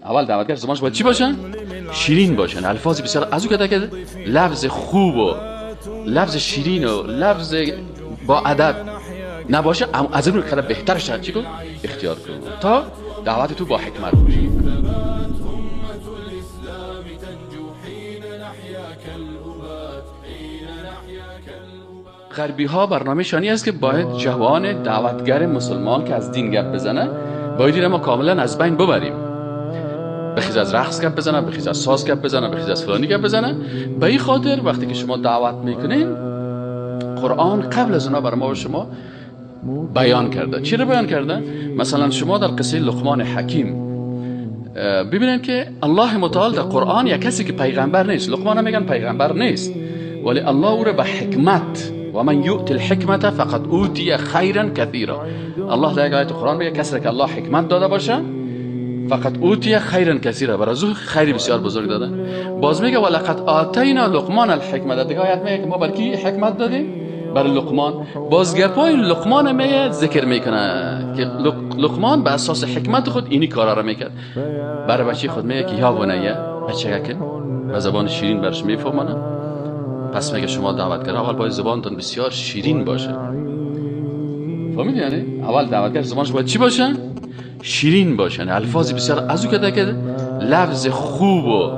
اول دعوتگر زبانش باید چی باشه؟ شیرین باشه. الفاظ بسیار از او که لفظ خوب و لفظ شیرین و لفظ با ادب نباشه، از اون خیلی بهترش چی کن؟ اختیار کن تا دعوت تو با حکمت باشه. غربی ها برنامه شانی است که باید جوان دعوتگر مسلمان که از دین گپ بزنه باید این ما کاملا از بین ببریم. بخیز از رقص گپ بزنه، بخیز از ساز گپ بزنه، بخیز از فلانی گپ بزنه. به این خاطر وقتی که شما دعوت میکنین، قرآن قبل از اونا برای ما و شما بیان کرده. چی رو بیان کرده؟ مثلا شما در قصه لقمان حکیم ببینید که الله متعال در قرآن یک کسی که پیغمبر نیست، لقمان میگن پیغمبر نیست، ولی الله او رو به حکمت، و من یؤت الحکمت فقد اوتی خیرا کثیرا. الله در یک آیت قرآن میگه کسی که الله حکمت داده باشه فقط اوتی خیرا کثیرا، برای او خیر بسیار بزرگ داده. باز میگه ولقد آتینا لقمان الحکمت. در دیگه آیت میگه که ما بر کی حکمت دادیم؟ بر لقمان. باز گپای لقمان میگه ذکر میکنه که لقمان به اساس حکمت خود اینی کارا رو میکرد. برای بچه خود میگه که یا بنیه، بچه که به زبان شیرین برش میفهمانه. پس میگه شما دعوتگر اول باید زبانتون بسیار شیرین باشه. فهمیدی؟ یعنی اول دعوتگر زبانش باید چی باشه؟ شیرین باشه. الفاظ بسیار از او که لفظ خوب و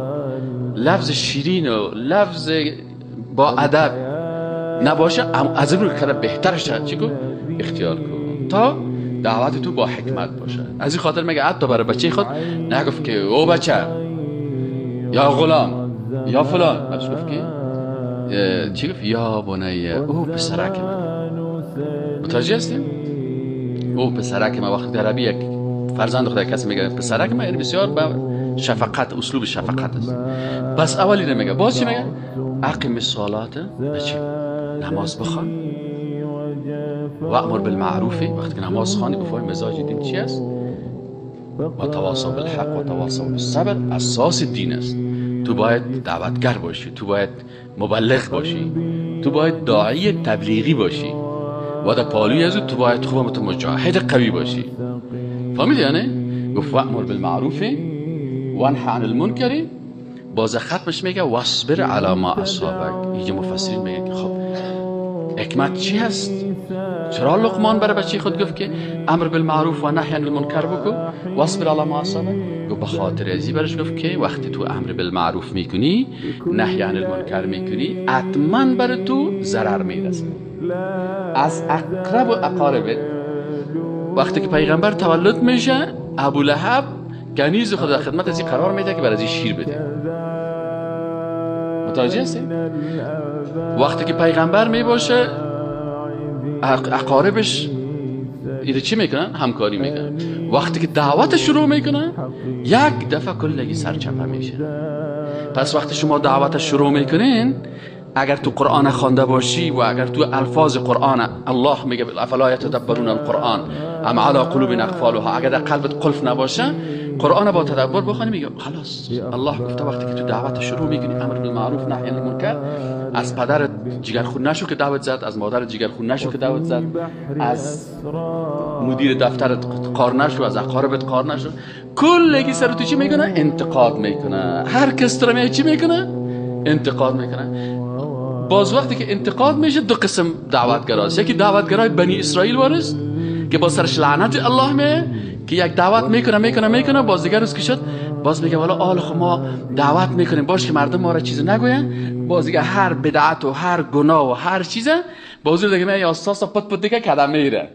لفظ شیرین و لفظ با ادب نباشه، از اون خیلی بهترش چی کن؟ اختیار کن تا دعوت تو با حکمت باشه. از این خاطر میگه حتی برای بچه خود نگفت که او بچه یا غلام یا فلان، برش گفت که چی گفت؟ یا بنیه، او پسرک من. متوجه هستیم؟ او پسرک من. وقتی عربی یک فرزند خود کسی میگه پسرک من، یعنی بسیار با شفقت، اسلوب شفقت است. بس اولی رو میگه. باز چی میگه؟ اقیم الصلاه، بچه نماز بخوان، و امر بالمعروف. وقتی که نماز خوانی بفهمی مزاج دین چی است، و تواصوا بالحق و تواصوا بالصبر اساس دین است. تو باید دعوتگر باشی، تو باید مبلغ باشی، تو باید داعی تبلیغی باشی، و در پالوی از تو باید خوب تو مجاهد قوی باشی. فهمیدی؟ یعنی گفت وامر بالمعروف وانه عن المنکر. باز ختمش میگه واصبر علی ما اصابک. اینجا مفسرین میگه که خب حکمت چی هست؟ چرا لقمان برای بچه خود گفت که امر بالمعروف و نهی عن المنکر بکو واصبر علی ما اصابک؟ گفت به خاطر ازی برش گفت که وقتی تو امر بالمعروف میکنی، نهی عن المنکر میکنی، حتما بر تو ضرر میرسه از اقرب و اقاربت. وقتی که پیغمبر تولد میشه، ابو لهب کنیز خود در خدمت ازی قرار میده که بر ازی شیر بده. متوجه هستی؟ وقتی که پیغمبر میباشه، اقاربش ایره چی میکنن؟ همکاری میکنن. وقتی که دعوت شروع میکنن، یک دفعه کلگی سرچپه میشه. پس وقتی شما دعوت شروع میکنین، اگر تو قرآن خوانده باشی و اگر تو الفاظ قرآن، الله میگه افلا یتدبرون القرآن ام علی قلوب اقفالها، اگر در قلبت قلف نباشه، قرآن با تدبر بخوانی، میگه خلاص الله گفته وقتی که تو دعوت شروع میکنی، امر بالمعروف نهی عن المنکر، از پدرت جگرخون نشو که دعوت زد، از مادرت جگرخون نشو که دعوت زد، از مدیر دفترت قار نشو، از اقاربت قار نشو، کلگی سر تو چی میکنه؟ انتقاد میکنه. هر کس تو رو چی میکنه؟ انتقاد میکنه. باز وقتی که انتقاد میشه، دو قسم دعوتگراست. یکی دعوتگرای بنی اسرائیل وارست که با سرش لعنت الله میه که یک دعوت میکنه میکنه میکنه، باز دیگر روز که شد باز میگه والا آل خب ما دعوت میکنیم باش که مردم ما را چیزی نگوین. باز دیگه هر بدعت و هر گناه و هر چیزه باز دیگه می اساس پت پت دیگه کدام میره.